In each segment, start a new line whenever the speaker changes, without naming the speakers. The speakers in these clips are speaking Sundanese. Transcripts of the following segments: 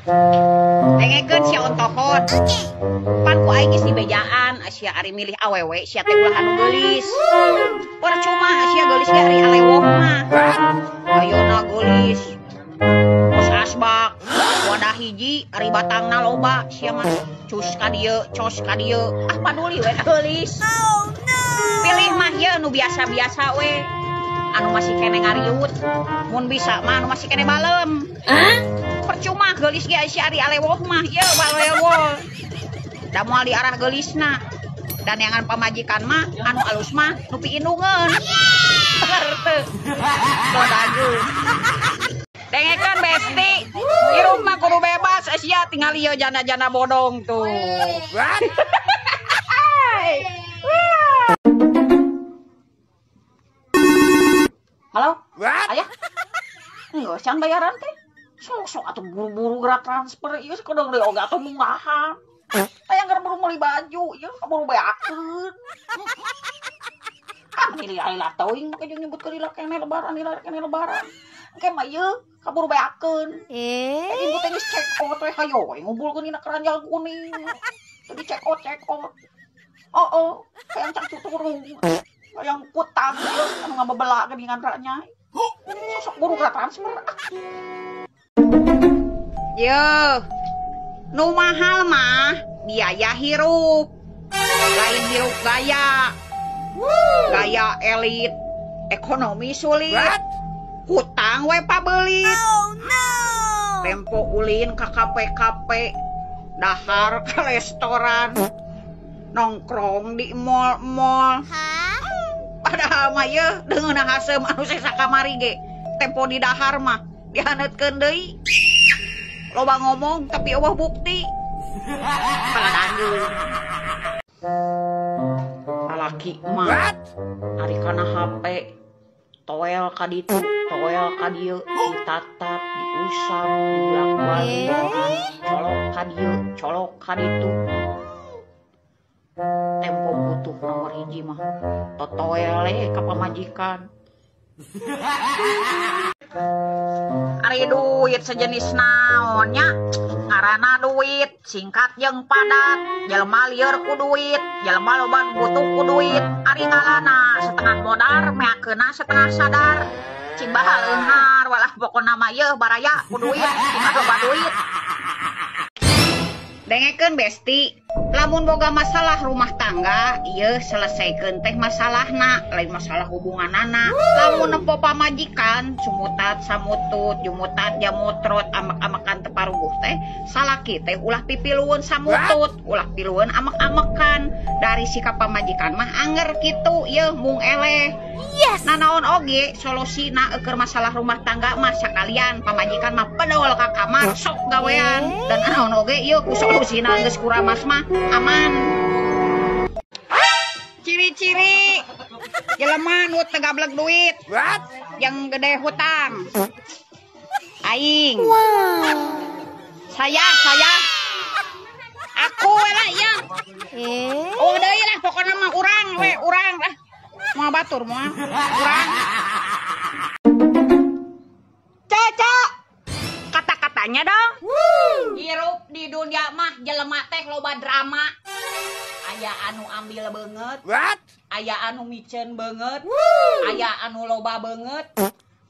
Dengekeun sia ontohon. Pan ku aing geus dibejaan sia ari milih awewe sia teh ulah anu geulis. Percuma sia geulis ge ari alewoh mah. Ayeuna geulis. Kos asbak, wadah hiji ari batangna loba sia mah. Cus ka dieu, cos ka dieu. Ah paduli we geulis.
Oh no.
Pilih mah ieu nu biasa-biasa we. Anu masih kene ngariut. Mun bisa mah anu masih kene balem. Percuma geulis ge sia ari alewoh mah ieu balewoh. Da moal diarah geulisna. Dan yang pamajikan mah anu alus mah nu piindungeun. Teu. Dengekeun besti, hirup mah kudu bebas sia tinggal ieu janda-janda bodong tuh. Halo? Ayah? Enggak, can bayaran teh. Sok-sok atuh buru-buru gerak transfer ieu sakedeung deui oge atuh munggahan. Hayang keur buru meuli baju ieu kaburu beakeun. Ah milih lila teuing make jeung nyebutkeun lila keneh lebaran, lila keneh lebaran. Engke mah ieu kaburu beakeun. Ibu teh geus check out we hayo we ngumpulkeun dina keranjang kuning. Teu di check out check out. Oh oh, hayang cangcut turung. Hayang kutang ieu anu ngabebela geuningan ranyai. Sok buru gerak transfer. Yeuh. Nu mahal mah biaya hirup. Lain hirup gaya. Gaya elit, ekonomi sulit. Hutang we pabelit.
Oh no.
Tempo ulin ka kafe-kafe, dahar ke restoran, nongkrong di mall-mall. Padahal mah yeuh deungeunna haseum anu sesa kamari ge. Tempo di dahar mah dihaneutkeun deui. Loba ngomong tapi eueuh bukti. Paladanggeun. Lalaki mah ari kana HP toel ka ditu, toel ka dieu, ditatap, diusap, dibulak-balik, colok ka dieu, colok ka ditu. Tempo butuh nomor hiji mah totoel ka pamajikan. Ari duit sejenis naon nya, ngaranna duit singkat jeung padat, jelema lieur ku duit, jelema loba butuh ku duit, ari ngalana setengah modar meakeunna setengah sadar. Cing bahal eunghar walah pokona mah yeuh baraya ku duit, cing loba duit. Dengekeun besti, lamun boga masalah rumah tangga, ieu selesaikeun teh masalahna, lain masalah hubunganana. Lamun nempo pamajikan, sumutat samutut, jumutat jamutrot, amek-amekan teu paruguh teh, salaki teh ulah pipilueun samutut, ulah pilueun amek-amekan. Dari sikap pamajikan mah anger kitu, ieu mung eleh.
Yes.
Nanaon oge solusina eueur masalah rumah tangga mah sakalian pamajikan mah pedol ka kamar sok gawean. Dan naon oge ieu ku solusina geus kuramas mah aman. Ciri-ciri jelema nu teu gablek duit, yang gede hutang. Aing. Saya aku we lah ieu. Oh deui lah pokona mah urang we, urang lah. Moal batur moal urang. Caca. Kata-katanya dong. Hirup di dunia mah jelema teh loba drama. Aya anu ambil beungeut, aya anu miceun beungeut, aya anu loba beungeut,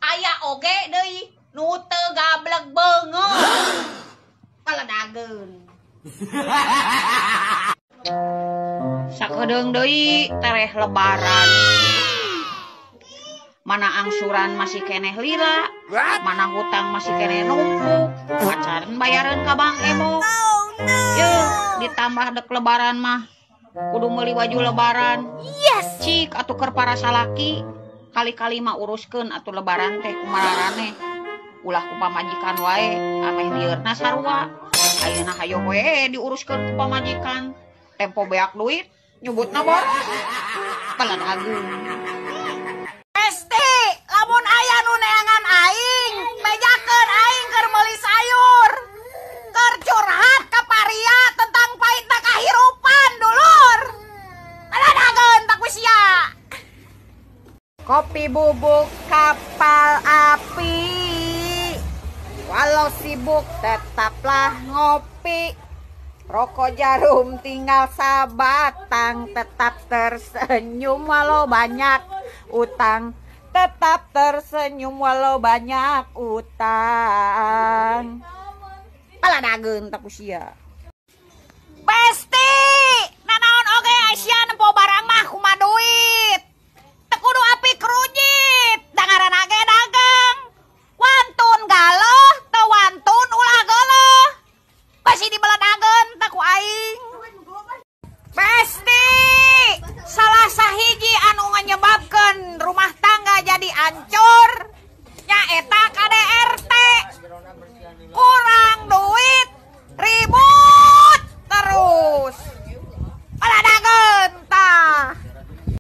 aya oge deui nu teu gablek beungeut. Paledageun. Sakedeung deui tereh lebaran. Mana angsuran masih keneh lila, mana hutang masih keneh numpuk, pacaran bayaran ka Bang Emo. Yeuh, ditambah dek lebaran mah kudu meuli baju lebaran.
Yes.
Cik atuh keur para salaki, kali-kali mah uruskeun atuh lebaran teh kumaraneh. Ulah ku pamajikan wae, ameh lieurna sarua. Ayeuna hayo we diuruskeun ku pamajikan. Tempo beak duit, nyebutna bor. Paladageun.
Besti, lamun aya nu neangan aing, bejakeun aing keur meuli sayur. Keur curhat ka paria tentang pahitna kahirupan dulur. Paladageun tak ku sia.
Kopi bubuk kapal api. Walau sibuk sibuk tetaplah ngopi. Rokok jarum tinggal sabatang, tetap tersenyum walau banyak utang. Tetap tersenyum walau banyak utang. Paladageun tak usia. Besti, nanaon oge Aisyah nempo barang.